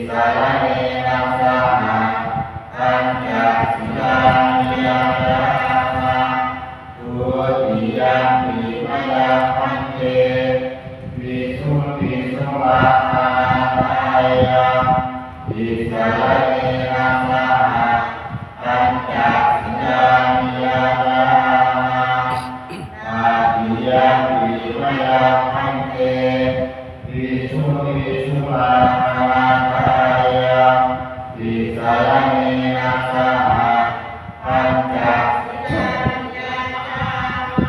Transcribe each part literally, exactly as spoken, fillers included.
saraṇena saha pañca sīlāni yācāma. Dutiyampi mayaṃ bhante visuṃ visuṃ rakkhaṇatthāya tisaraṇena saha pañca sīlāni yācāma. Tatiyampi mayaṃ bhante visuṃ visuṃ rakkhaṇatthāya tisaraṇena saha pañca sīlāni yācāma.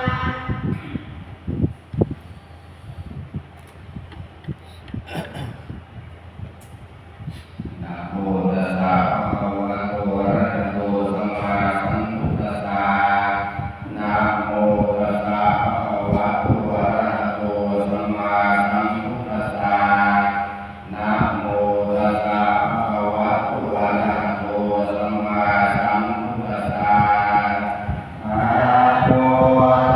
Namo tassa bhagavato arahato sammāsambuddhassa. Namo tassa bhagavato arahato sammāsambuddhassa. Namo tassa bhagavato arahato sammāsambuddhassa. Namo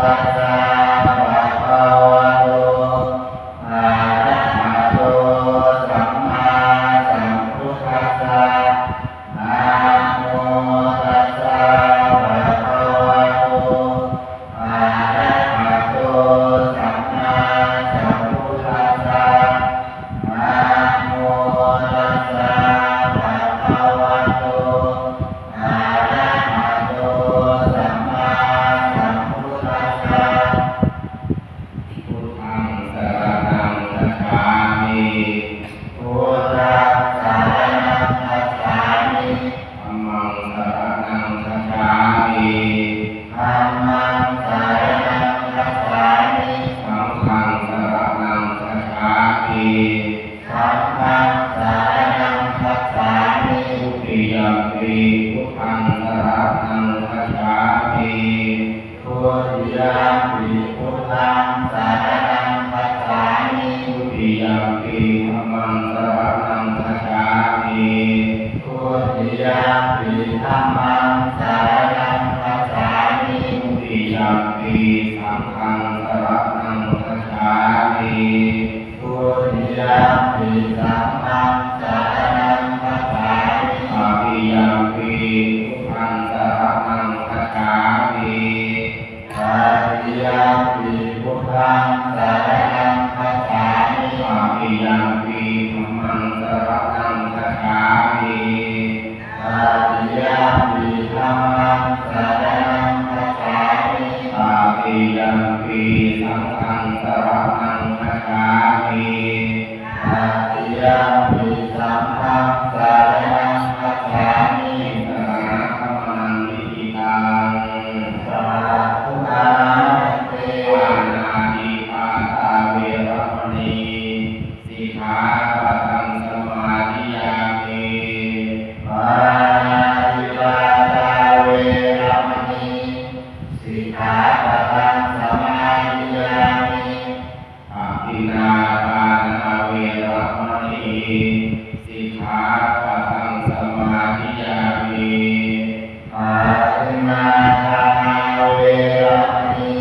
tassa bhagavato arahato sammāsambuddhassa. Namo tassa bhagavato arahato sammāsambuddhassa. Namo tassa bhagavato arahato sammāsambuddhassa. Buddhaṃ saraṇaṃ gacchāmi. Buddhaṃ saraṇaṃ gacchāmi. Dhammaṃ saraṇaṃ gacchāmi. Dhammaṃ saraṇaṃ gacchāmi. Saṅghaṃ saraṇaṃ gacchāmi. Saṅghaṃ saraṇaṃ gacchāmi. Dutiyampi buddhaṃ saraṇaṃ gacchāmi. Dutiyampi buddhaṃ saraṇaṃ gacchāmi. Dutiyampi dhammaṃ saraṇaṃ gacchāmi. Dutiyampi dhammaṃ saraṇaṃ gacchāmi. Dutiyampi saṅghaṃ saraṇaṃ gacchāmi. Dutiyampi saṅghaṃ saraṇaṃ gacchāmi. Tatiyampi buddhaṃ saraṇaṃ gacchāmi. Tatiyampi buddhaṃ saraṇaṃ gacchāmi. Tatiyampi dhammaṃ saraṇaṃ gacchāmi. Tatiyampi dhammaṃ saraṇaṃ gacchāmi. Tatiyampi saṅghaṃ saraṇaṃ gacchāmi. Tatiyampi saṅghaṃ saraṇaṃ gacchāmi. Tisaraṇagamanaṃ niṭṭhitaṃ. Sādhu bhante. Pāṇātipātā veramaṇī sikkhāpadaṃ samādiyāmi. Pāṇātipātā veramaṇī sikkhāpadaṃ samādiyāmi. Adinnādānā veramaṇī sikkhāpadaṃ samādiyāmi. Adinnādānā veramaṇī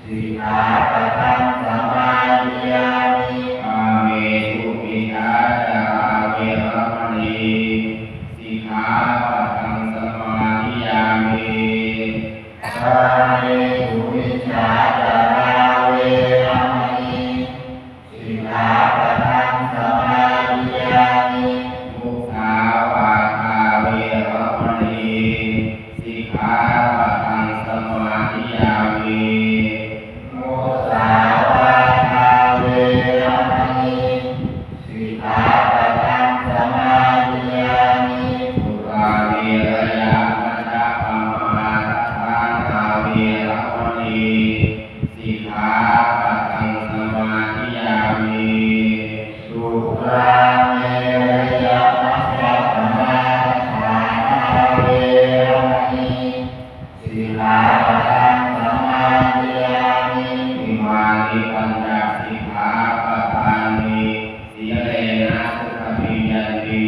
sikkhāpadaṃ samādiyāmi. Kāmesu micchācārā veramaṇī sikkhāpadaṃ samādiyāmi. Kāmesu micchācārā veramaṇī sikkhāpadaṃ samādiyāmi. Musāvādā veramaṇī sikkhāpadaṃ samādiyāmi. Musāvādā veramaṇī sikkhāpadaṃ samādiyāmi. Surāmerayamajjapamādaṭṭhānā veramaṇī sikkhāpadaṃ samādiyāmi. Surāmerayamajjapamādaṭṭhānā veramaṇī sikkhāpadaṃ samādiyāmi. Imāni pañca sikkhāpadāni. Sīlena sugatiṃ yanti,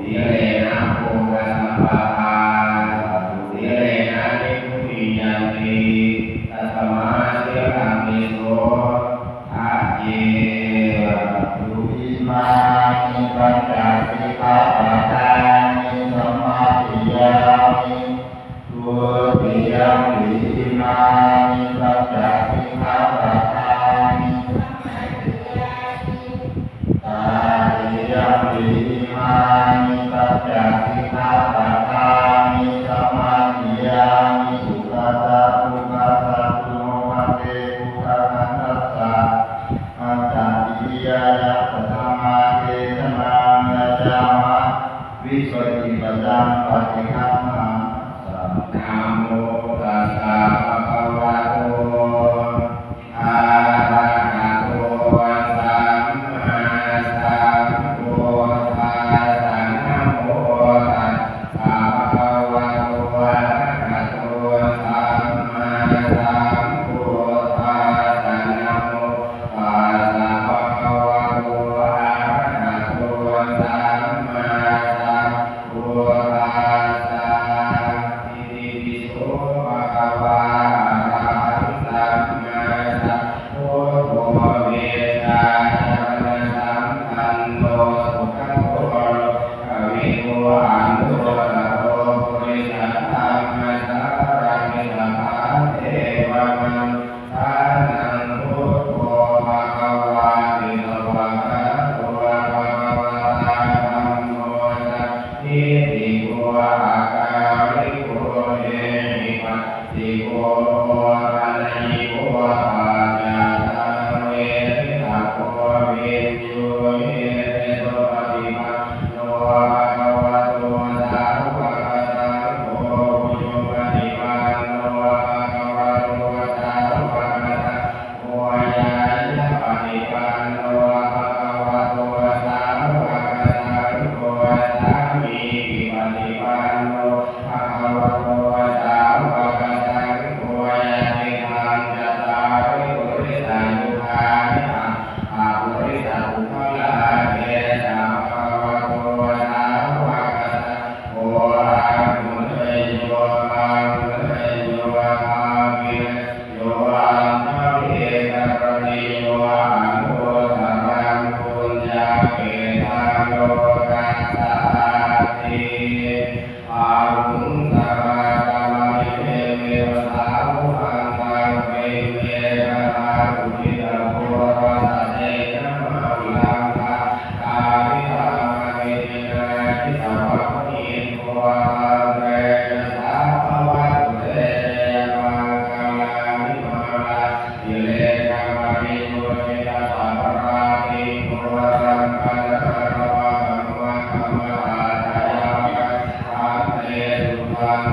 sīlena bhogasampadā, sīlena nibbutiṃ yanti, tasmā sīlaṃ visodhaye. Imāni pañca sikkhāpadāni samādiyāmi. Dutiyampi imāni pañca sikkhāpadāni. Tatiyampi imāni pañca sikkhāpadāni samādiyāmi. Ukāsa, ukāsa, punoukāse, ukāsaṃ dasa. Pañcasīliyā yācāma desanaṃ yācāma, vipattipaṭaṃ paṭiggaṇhāma. Namo tassa bhagavato arahato sammāsambuddhassa. Namo tassa bhagavato arahato sammāsambuddhassa. Namo tassa bhagavato arahato sammāsambuddhassa. Itipi so bhagavā arahaṃ sammāsambuddho vijjācaraṇasampanno sugato lokavidū anuttaro purisadammasārathi satthā devamanussānaṃ buddho bhagavāti. Svākkhāto bhagavatā dhammo sandiṭṭhiko akāliko ehipassiko opanayiko paccattaṃ veditabbo viññūhīti. Supaṭipanno bhagavato sāvakasaṅgho, ujupaṭipanno bhagavato sāvakasaṅgho, ñāyapaṭipanno bhagavato sāvakasaṅgho, sāmīcipaṭipanno bhagavato sāvakasaṅgho, yadidaṃ cattāri purisayugāni aṭṭha purisapuggalā, esa bhagavato sāvakasaṅgho, āhuneyyo pāhuneyyo dakkhiṇeyyo añjalikaraṇīyo anuttaraṃ puññakkhettaṃ lokassāti. Bāhuṃ sahassamabhinimmitasāvudhantaṃ, girimekhalaṃ uditaghorasasenamāraṃ, dānādidhammavidhinā jitavā munindo, tantejasā bhavatu te jayamaṅgalāni. Mārā tirekam abhiyujjhitasabbarattiṃ, ghorampanāḷavakamakkhamathaddhayakkhaṃ, khantīsudantaṃ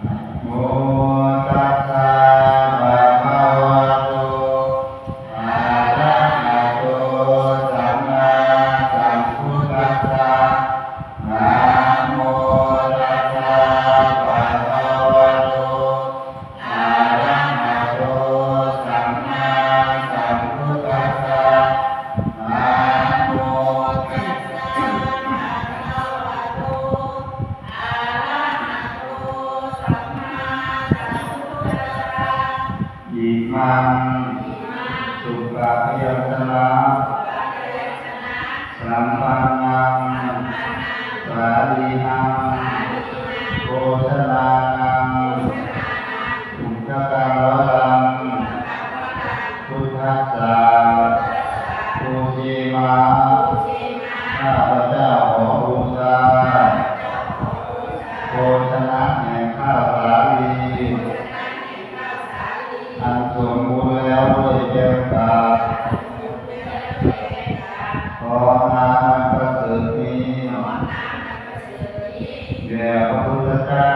Namo tassa bhagavato arahato sammāsambuddhassa. Namo tassa bhagavato arahato sammāsambuddhassa. Namo tassa bhagavato arahato sammāsambuddhassa. Imaṃ subbhāyañjana sampannam sālīnam bhojanānaṃ uññataṃ varaṃ buddhassa pūjema. ข้าพเจ้าขอบูชาโภชนะแห่งข้าวสาลี อันสมบูรณ์แล้วด้วยแกงกาพร้อมน้ำอันประเสริฐนี้แด่พระพุทธเจ้า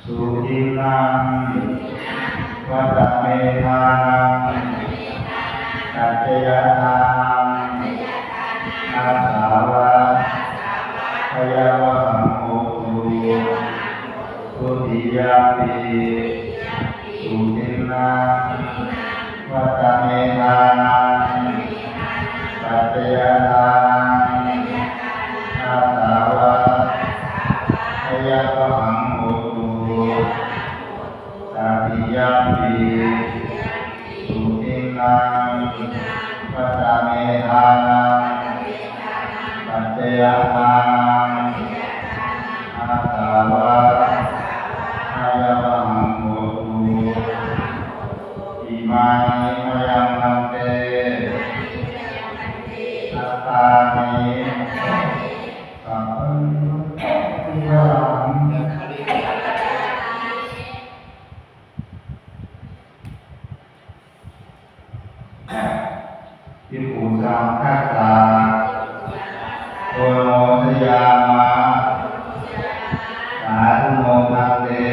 Sudinnaṃ vata me dānaṃ paccayadānaṃ āsavakkhayāvahaṃ hotu. Dutiyampi sudinnaṃ vata me dānaṃ paccayadānaṃ āsavakkhayāvahaṃ hotu. Tatiyampi sudinnaṃ vata me dānaṃ paccayadānaṃ āsavakkhayāvahaṃ hotu. Imāni mayaṃ bhante attāni saparivāraṃ bhikkhusaṅghassa oṇojayāma. Sādhu no bhante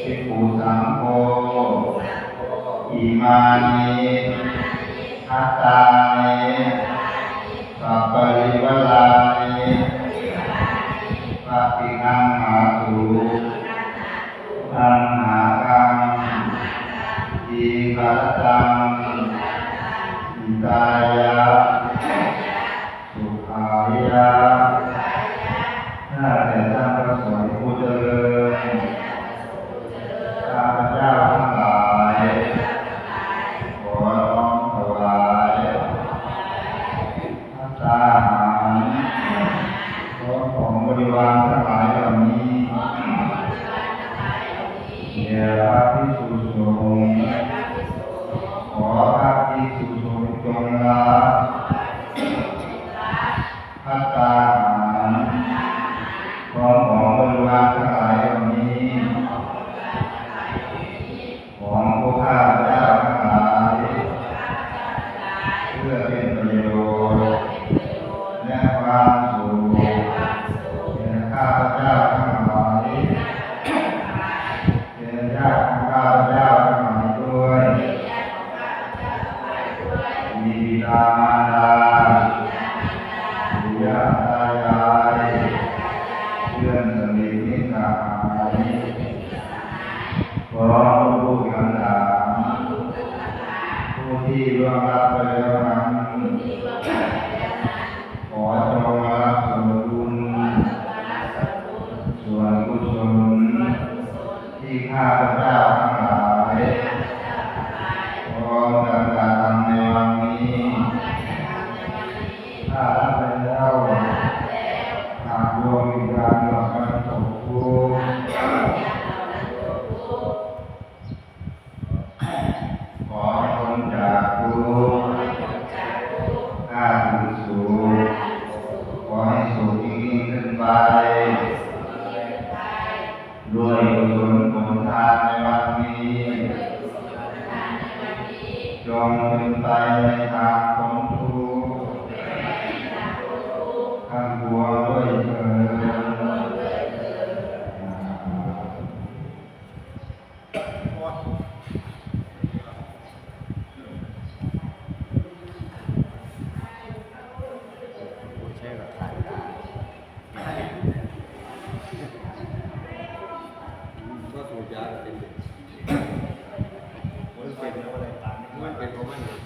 bhikkhusaṅgho imāni attāni saparivārāni paggaṇhātu. Taṇhākam dīgharattaṃ hitāya sukhāya. ข้าแต่ท่านพระสงฆ์ผู้เจริญ ข้าพเจ้าทั้งหลาย ขอน้อมถวาย ภัตตาหาร พร้อมของบริวารทั้งหลายเหล่านี้ แด่พระภิกษุสงฆ์ ขอพระภิกษุสงฆ์จงรับ ภัตตาหาร พร้อมของบริวารทั้งหลายเหล่านี้ ของพวกข้าพเจ้าทั้งหลาย เพื่อเป็นประโยชน์ และความสุข แก่ข้าพเจ้าทั้งหลาย แก่ญาติของข้าพเจ้าทั้งหลายด้วย มีบิดามารดา ปู่ย่าตา แล้ว หากดวงวิญญาณเหล่านั้นตกทุกข์ ขอให้พ้นจากทุกข์ ข้าแต่สูง ขอให้สูงยิ่งๆขึ้นไป ด้วยกุศลผลทานในวันนี้ จงเป็นไปในทางพ้นทุกข์ ทั้งปวงด้วยเทอญ ก็สูบยาเป็นเด็ก มันเป็นแล้วอะไรตามมันเป็นของมัน เดี๋ยว